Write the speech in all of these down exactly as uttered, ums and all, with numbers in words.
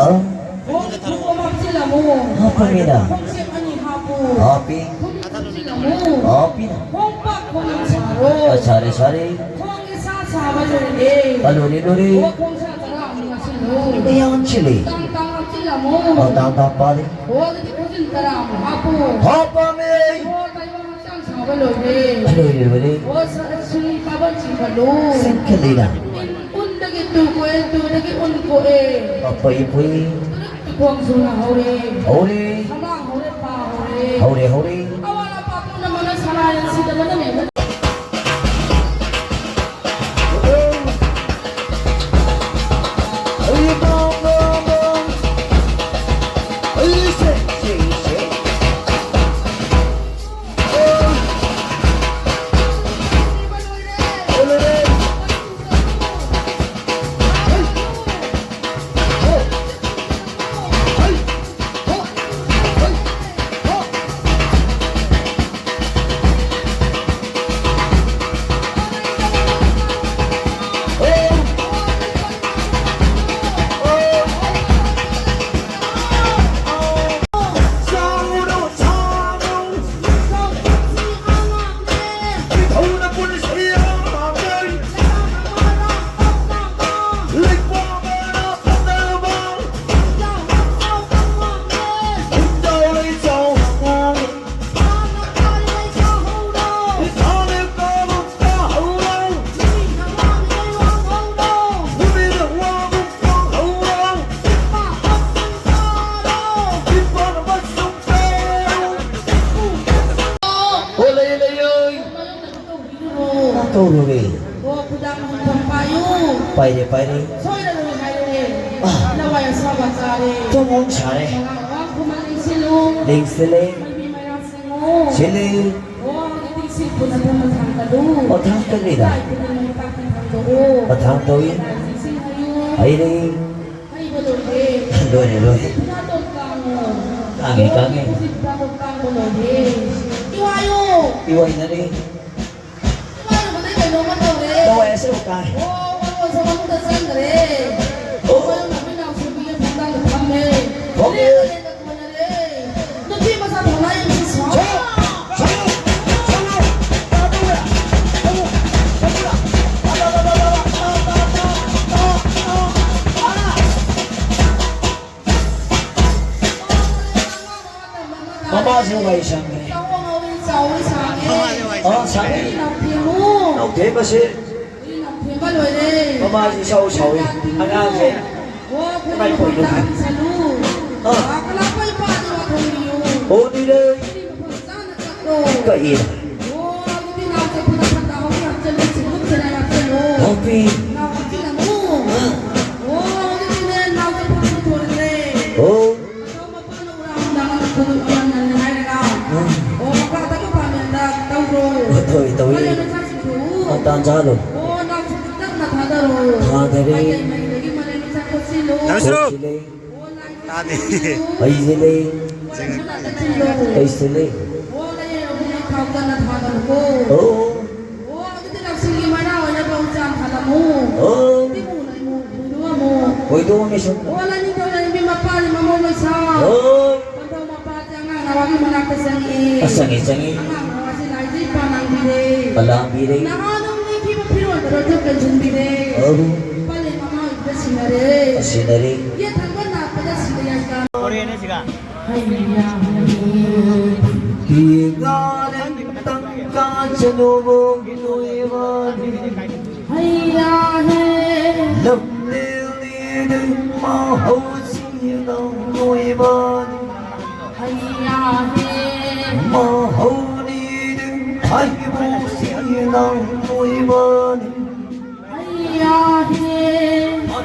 ꯑ? ꯈꯣꯡ ꯈꯣꯡ ꯍꯥꯞꯆꯤꯜꯂꯝꯃꯨ꯫ ꯍꯥꯞꯄꯃꯤꯅ꯫ ꯈꯣꯡꯁꯦꯞ ꯑꯅꯤ ꯍꯥꯞꯄꯨ꯫ ꯍꯥꯞꯄꯤ꯫ ꯈꯣꯡ ꯍꯥꯞꯆꯤꯜꯂꯝꯃꯨ꯫ ꯍꯥꯞꯄꯤꯅ꯫ ꯈꯣꯡꯄꯥꯛ ꯈꯣꯡꯅꯝ ꯁꯥꯔꯣ꯫ ꯑ, ꯁꯥꯔꯦ, ꯁꯥꯔꯦ꯫ ꯈꯣꯡ ꯏꯁꯥ ꯁꯥꯕ ꯂꯣꯏꯔꯦ꯫ ꯑ, ꯂꯣꯏꯔꯦ, ꯂꯣꯏꯔꯦ꯫ ꯑꯣ, ꯈꯣꯡꯁꯥ ꯇꯔꯥ ꯑꯃꯨꯛ ꯍꯥꯞꯆꯤꯜꯂꯨ꯫ ꯑ, ꯌꯥꯝ ꯆꯤꯜꯂꯤ꯫ ꯇꯥꯡ ꯇꯥꯡ ꯍꯥꯞꯆꯤꯜꯂꯝꯃꯨ꯫ ꯑ, ꯇꯥꯡ ꯇꯥꯡ ꯄꯥꯜꯂꯤ꯫ ꯑꯣ, ꯑꯗꯨꯗꯤ ꯈꯣꯡꯖꯤꯟ ꯇꯔꯥ ꯑꯃꯨꯛ ꯍꯥꯞꯄꯨ꯫ ꯍꯥꯞꯄꯃꯤ꯫ ꯑꯣ, ꯇꯥꯏꯕꯪ ꯍꯛꯆꯥꯡ ꯁꯥꯕ ꯂꯣꯏꯔꯦ꯫ ꯑ, ꯂꯣꯏꯔꯦ, ꯂꯣꯏꯔꯦ꯫ ꯑꯣ, ꯁ-, ꯁꯨꯔꯤ ꯄꯥꯕꯜ ꯆꯤꯡꯈꯠꯂꯨ꯫ ꯆꯤꯡꯈꯠꯂꯤꯅ꯫ ꯎꯟꯗꯒꯤ ꯇꯨ ꯀꯣꯛꯑꯦ, ꯇꯨꯗꯒꯤ ꯎꯟ ꯀꯣꯛꯑꯦ꯫ ꯑꯄꯩ ꯄꯨꯏ꯫ ꯇꯨꯈꯣꯡ ꯁꯨꯅ ꯍꯧꯔꯦ꯫ ꯍꯧꯔꯦ꯫ ꯁꯃꯥꯡ ꯍꯧꯔꯦ, ꯄꯥ ꯍꯧꯔꯦ꯫ ꯍꯧꯔꯦ, ꯍꯧꯔꯦ꯫ ꯑꯋꯥꯠ ꯑꯄꯥ ꯄꯨꯝꯅꯃꯛꯅ ꯁꯅꯥ ꯌꯦꯟꯁꯤꯗ ꯃꯅꯝ ꯍꯦꯟꯕ ꯀꯧꯔꯨꯔꯦ꯫ ꯑꯣ, ꯈꯨꯗꯥꯡ ꯍꯟꯊꯝ ꯄꯥꯏꯌꯨ꯫ ꯄꯥꯏꯔꯦ, ꯄꯥꯏꯔꯦ꯫ ꯁꯣꯏꯔꯔꯣꯏ ꯍꯥꯏꯔꯦ꯫ ꯑꯥ꯫ ꯂꯋꯥꯏ ꯑꯁꯥꯕ ꯆꯥꯔꯦ꯫ ꯊꯣꯡ ꯁꯥꯔꯦ꯫ ꯃꯉꯥ ꯋꯥ ꯈꯨꯃꯟ ꯂꯦꯡꯁꯤꯜꯂꯨ꯫ ꯂꯦꯡꯁꯤꯜꯂꯦ꯫ ꯃꯩꯕꯤ ꯃꯩꯔꯥ ꯁꯤꯡꯉꯨ꯫ ꯁꯤꯜꯂꯤ꯫ ꯑꯣ, ꯍꯧꯖꯤꯛꯇꯤ ꯁꯤꯡ ꯄꯨꯟꯅ ꯊꯝꯕ ꯊꯥꯡꯒꯠꯂꯨ꯫ ꯑꯣ, ꯊꯥꯡꯒꯠꯂꯤꯔꯥ? ꯂꯩꯀꯥꯏ ꯈꯨꯗꯤꯡꯃꯛ ꯂꯩꯄꯥꯛꯇ ꯊꯥꯡꯗꯣꯛꯎ꯫ ꯑꯣ, ꯊꯥꯡꯗꯣꯛꯏ꯫ ꯂꯩꯀꯥꯏ ꯁꯤꯡ ꯍꯩꯌꯨ꯫ ꯍꯩꯔꯦ꯫ ꯍꯩꯕ ꯂꯣꯏꯔꯦ꯫ ꯂꯣꯏꯔꯦ, ꯂꯣꯏꯔꯦ꯫ ꯍꯧꯖꯤꯛ ꯐꯤꯅꯥꯇꯣꯟ ꯀꯥꯡꯉꯨ꯫ ꯀꯥꯡꯉꯦ, ꯀꯥꯡꯉꯦ꯫ ꯍꯧꯖꯤꯛ ꯐꯤꯅꯥꯇꯣꯟ ꯀꯥꯡꯕ ꯂꯣꯏꯔꯦ꯫ ꯏꯋꯥꯌꯨ꯫ ꯏꯋꯥꯏꯅꯔꯦ꯫ ꯏꯋꯥꯌꯨꯕꯗꯩ ꯀꯩꯅꯣꯝꯃ ꯇꯧꯔꯦ꯫ ꯇꯧꯋꯦ, ꯑꯁꯦꯡꯕ ꯀꯥꯡꯉꯦ꯫ ꯑꯣ, ꯃꯔꯣꯟꯁꯦ ꯃꯅꯨꯡꯗ ꯆꯪꯈ꯭ꯔꯦ꯫ ꯑꯣ꯫ ꯃꯌꯨꯝ ꯅꯥꯄꯤ ꯅꯥꯎꯁꯦꯝꯕꯤꯒ ꯐꯝꯗꯥꯡꯗ ꯁꯤ ꯋꯥꯏ ꯁꯪꯉꯦ꯫ ꯆꯥꯎꯕ ꯉꯧꯏ, ꯆꯥꯎꯕ ꯁꯥꯡꯉꯦ꯫ ꯑꯣ, ꯁꯥꯡꯉꯦ꯫ ꯅꯥꯎꯊꯦꯝꯕꯨ꯫ ꯅꯥꯎꯊꯦꯝꯕꯁꯦ꯫ ꯅꯥꯎꯊꯦꯝꯕ ꯂꯣꯏꯔꯦ꯫ ꯃꯃꯥꯁꯤ ꯏꯁꯧ ꯁꯧꯏ꯫ ꯑꯉꯥꯡꯁꯦ꯫ ꯑꯣ, ꯑꯩꯈꯣꯏ ꯀꯃꯥꯏ ꯃꯐꯝ ꯇꯧꯔꯤꯅꯣ? ꯆꯥꯅ ꯄꯤꯁꯜꯂꯨ꯫ ꯑꯥ꯫ ꯂꯥꯛꯀ ꯂꯥꯛꯄ ꯏꯄꯥꯗꯤ ꯋꯥꯊꯣꯛ ꯏꯌꯨ꯫ ꯑꯣ, ꯅꯤꯔꯩ꯫ ꯑꯩꯈꯣꯏ ꯃꯐꯝ ꯆꯥꯅ ꯆꯠꯂꯣ꯫ ꯀꯛꯏ꯫ ꯑꯣ, ꯑꯗꯨꯗꯤ ꯅꯥꯎ ꯆꯠꯄꯗ ꯐꯠꯇ ꯍꯥꯎꯗꯤ ꯍꯥꯞꯆꯜꯂꯨ, ꯁꯤꯡꯒꯨꯝ ꯁꯤꯅ ꯍꯥꯞꯆꯜꯂꯨ꯫ ꯍꯥꯞꯄꯤ꯫ ꯅꯥꯎ ꯍꯥꯞꯆꯤꯜꯂꯅꯨ꯫ ꯑꯥ꯫ ꯑꯣ, ꯑꯗꯨꯗꯤꯅꯦ, ꯅꯥꯎ ꯆꯠꯄ ꯄꯨꯊꯣꯔꯛꯂꯦ꯫ ꯑꯣ꯫ ꯇꯧꯔꯣ꯫ ꯍꯣꯏ, ꯇꯧꯏ, ꯇꯧꯏ꯫ ꯃꯇꯥꯟ ꯆꯥꯍꯜꯂꯣ꯫ ꯊꯥꯗꯔꯦ꯫ ꯅꯪꯁꯨ꯫ ꯈꯣꯠꯁꯤꯜꯂꯦ꯫ ꯇꯥꯗꯦ꯫ ꯍꯩꯁꯤꯜꯂꯦ꯫ ꯍꯩꯁꯤꯜꯂꯦ꯫ ꯑꯣ꯫ ꯑꯣ, ꯑꯗꯨꯗꯤ ꯂꯧꯁꯤꯡꯒꯤ ꯃꯅꯥ ꯑꯣꯏꯅ ꯂꯧ ꯆꯥꯟ ꯊꯥꯂꯝꯃꯨ꯫ ꯑꯣ꯫ ꯏꯃꯨꯡ ꯏꯃꯨꯡ ꯍꯨꯟꯗꯣꯛꯑꯝꯃꯨ꯫ ꯍꯨꯟꯗꯣꯛꯑꯝꯃꯤ ꯁꯨꯝ꯫ ꯑꯣ, ꯂꯥꯏꯅꯤꯡꯊꯧ ꯂꯥꯏꯔꯦꯝꯕꯤ ꯃꯄꯥꯅꯤ ꯃꯃꯧ ꯂꯣꯏꯁꯥ꯫ ꯑꯣ꯫ ꯄꯟꯊꯧ ꯃꯄꯥꯁꯦ ꯑꯉꯥꯡ ꯅꯋꯥꯒꯤ ꯃꯅꯥꯛꯇ ꯆꯪꯉꯛꯑꯦ꯫ ꯑꯁ, ꯆꯪꯉꯤ, ꯆꯪꯉꯤ꯫ ꯑꯉꯥꯡ ꯅꯋꯥꯁꯦ ꯂꯥꯏꯖꯩ ꯄꯥ ꯂꯥꯡꯕꯤꯔꯦ꯫ ꯄꯥ ꯂꯥꯡꯕꯤꯔꯦ꯫ ꯅꯍꯥ ꯅꯨꯡꯒꯤ ꯊꯤꯕ ꯐꯤꯔꯣꯜꯗ ꯂꯣꯏꯊꯣꯛ ꯀꯟꯁꯤꯟꯕꯤꯔꯦ꯫ ꯑꯧ꯫ ꯄꯂꯦꯝ ꯃꯃꯥ ꯑꯣꯏꯕꯗ ꯁꯤꯟꯅꯔꯦ꯫ ꯁꯤꯟꯅꯔꯦ꯫ ꯌꯦꯠ ꯊꯪꯕ ꯅꯥꯠꯄꯗ ꯁꯤꯟꯅ ꯌꯥꯏꯀ꯫ ꯍꯣꯔꯦꯟꯅꯦ ꯁꯤꯒ꯫ ꯍꯩ ꯌꯥ ꯍꯩ꯫ ꯄꯤꯒꯥꯔꯦꯟ ꯇꯪꯀꯥ ꯆꯅꯨꯕꯣ ꯅꯣꯏꯕꯥꯅꯤ꯫ ꯍꯩ ꯌꯥ ꯍꯩ꯫ ꯂꯝꯂꯦꯜꯅꯤꯗꯨ ꯃꯍꯧꯁꯤꯅ ꯅꯣꯏꯕꯥꯅꯤ꯫ ꯍꯩ ꯌꯥ ꯍꯩ꯫ ꯃꯍꯧꯅꯤꯗꯨ ꯍꯩꯕꯣꯡꯁꯤꯅ ꯅꯣꯏꯕꯥꯅꯤ꯫ ꯍꯩ ꯌꯥ ꯍꯩ꯫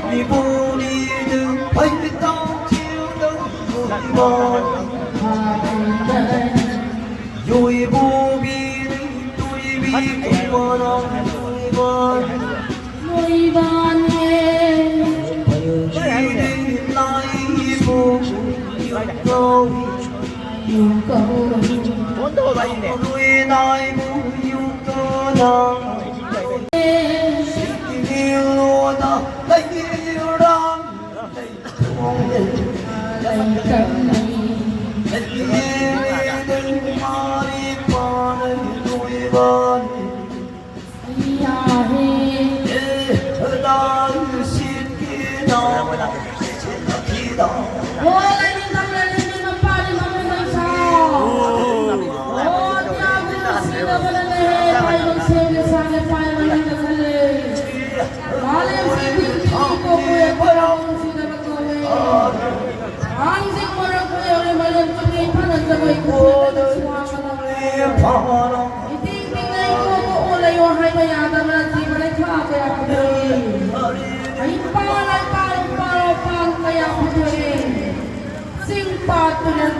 ꯍꯩꯕꯣꯡꯅꯤꯗꯨ ꯍꯩꯇꯥꯎ ꯆꯤꯡꯗ ꯅꯣꯏꯕꯥꯅꯤ꯫ ꯍꯥ ꯍꯩ ꯌꯥ ꯍꯩ꯫ ꯌꯣꯏꯕꯣꯕꯤꯅꯤ ꯇꯣꯏꯕꯤ ꯀꯨꯝꯃꯔꯥꯡ ꯅꯣꯏꯕꯥꯅꯤ꯫ ꯅꯣꯏꯕꯥꯅꯤ꯫ ꯌꯣꯏꯕꯣꯕꯤꯅꯤ ꯂꯥꯏꯕꯨ ꯌꯨꯝ ꯀꯧꯏ꯫ ꯌꯨꯝ ꯀꯧꯏ꯫ ꯅꯣꯏ ꯂꯥꯏꯕꯨ ꯌꯨꯝ ꯀꯧꯅ꯫ ꯁꯤꯠꯀꯤ ꯂꯣꯗ ꯂꯩꯔꯥꯡ꯫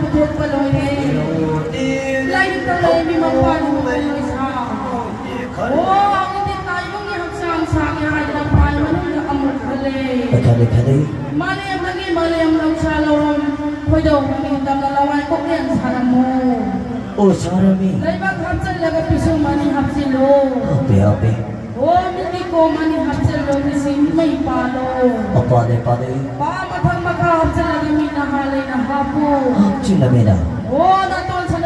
ꯄꯨꯊꯣꯛꯄ ꯂꯣꯏꯔꯦ꯫ ꯂꯩꯇ ꯂꯩꯕꯤ ꯃꯄꯥꯟ ꯂꯣꯏꯁꯥ꯫ ꯑꯣ, ꯍꯧꯖꯤꯛꯇꯤ ꯇꯥꯏꯕꯪꯒꯤ ꯍꯛꯆꯥꯡ ꯁꯥꯒꯦ ꯍꯥꯏꯗꯅ ꯄꯥꯟ ꯃꯅꯨꯡꯗ ꯑꯃꯨꯛ ꯈꯜꯂꯦ꯫ ꯈꯜꯂꯦ, ꯈꯜꯂꯦ꯫ ꯃꯥꯂꯦꯝꯗꯒꯤ ꯃꯥꯂꯦꯝ ꯂꯧꯁꯥ ꯂꯧꯔꯝ ꯈꯣꯏꯗꯧ ꯃꯅꯤꯡ ꯇꯝꯅ ꯂꯋꯥꯏ ꯀꯣꯛꯂꯦꯟ ꯁꯥꯔꯝꯃꯣ꯫ ꯑꯣ, ꯁꯥꯔꯝꯃꯤ꯫ ꯂꯩꯕꯥꯛ ꯍꯥꯞꯆꯤꯜꯂꯒ ꯄꯤꯁꯨꯝ ꯑꯅꯤ ꯍꯥꯞꯆꯤꯜꯂꯣ꯫ ꯍꯥꯞꯄꯦ, ꯍꯥꯞꯄꯦ꯫ ꯑꯣ, ꯃꯤꯠꯀꯤ ꯀꯣꯝ ꯑꯅꯤ ꯍꯥꯞꯆꯤꯜꯂꯣ, ꯃꯤꯠꯁꯤ ꯃꯩ ꯄꯥꯜꯂꯣ꯫ ꯄꯥꯜꯂꯦ, ꯄꯥꯜꯂꯦ꯫ ꯄꯥ ꯃꯊꯛ ꯃꯈꯥ ꯍꯥꯞꯆꯤꯜꯂꯒ ꯃꯤ ꯅꯍꯥ ꯂꯩꯅ ꯍꯥꯞꯄꯨ꯫ ꯍꯥꯞꯆꯤꯜꯂꯃꯤꯅ꯫ ꯑꯣ, ꯅꯥꯇꯣꯟ ꯁꯅ